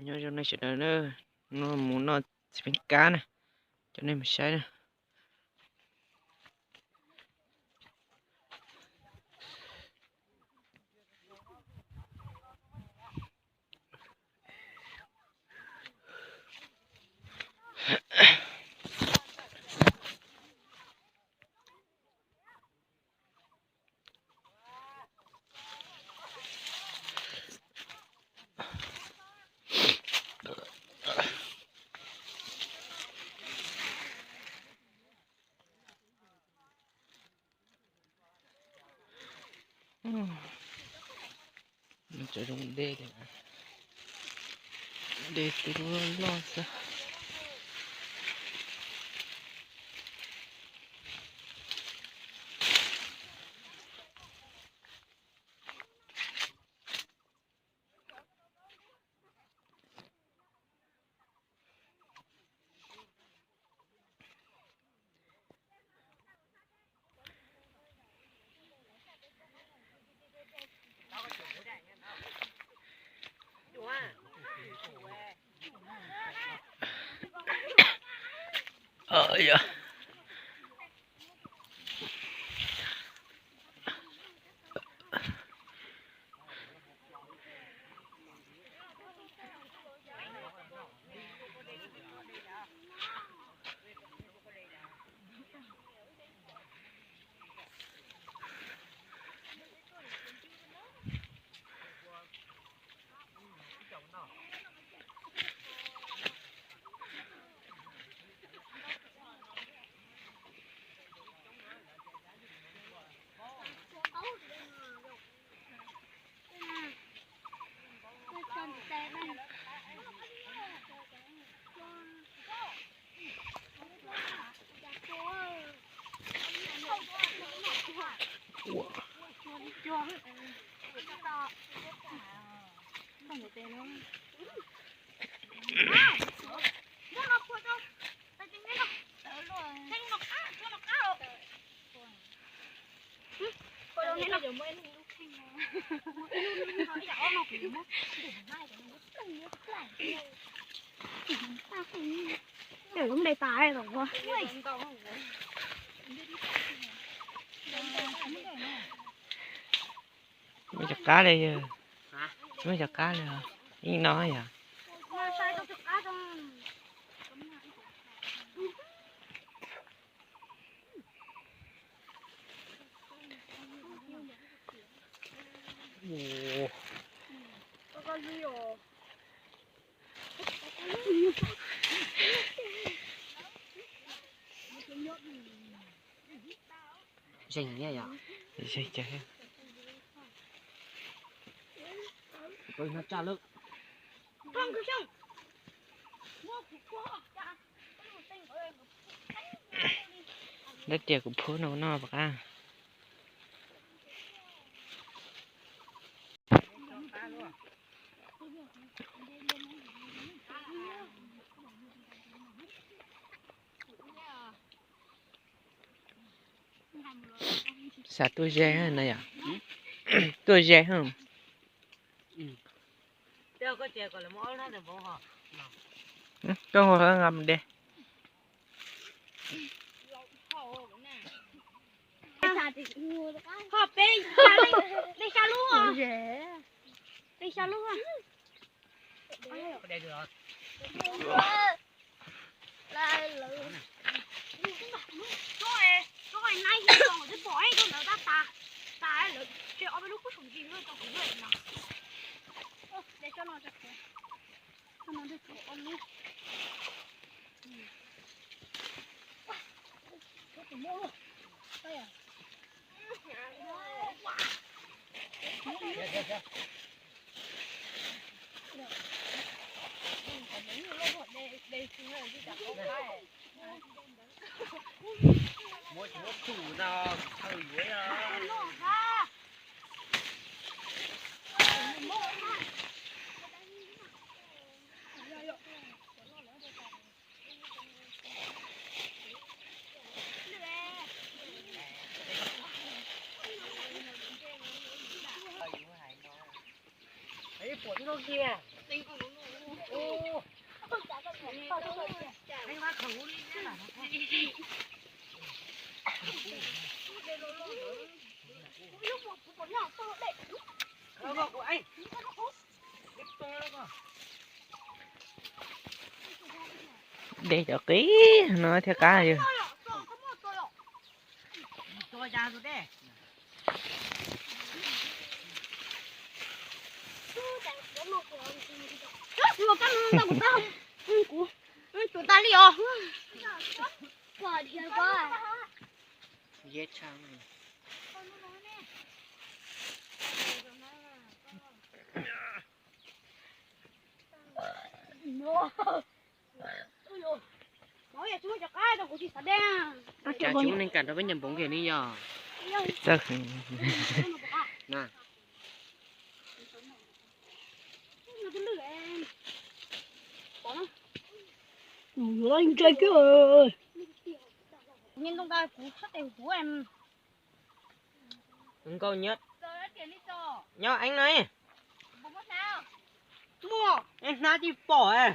Nyob zoo nej sawv daws na, no mus noj txiv peev kab na, coj nej mus saib na. Tseem zoo dej, dej twb loj xwb. Muaj cov qab li, muaj cov qab li, ib no yom. Zeeg thiab yom? Zeeg cas thiab. Pw no tsa lawm. Dab tias kuv phub no noj pom qab. Xav tuaj ze na yom? Tuaj ze. Koj nqa mus de. Ho peb, peb xya lub, peb xya lub. Muab, muab txuj no thaw yuav. De cov qis no thiaj qab yog. Cas tsis muaj neeg kam rau peb ncaws npoov kiag ne yog. Txawj heev. Yuav ntse kiag. Nkauj nyob, nyob eeb no. Muaj, hnab tsis pom.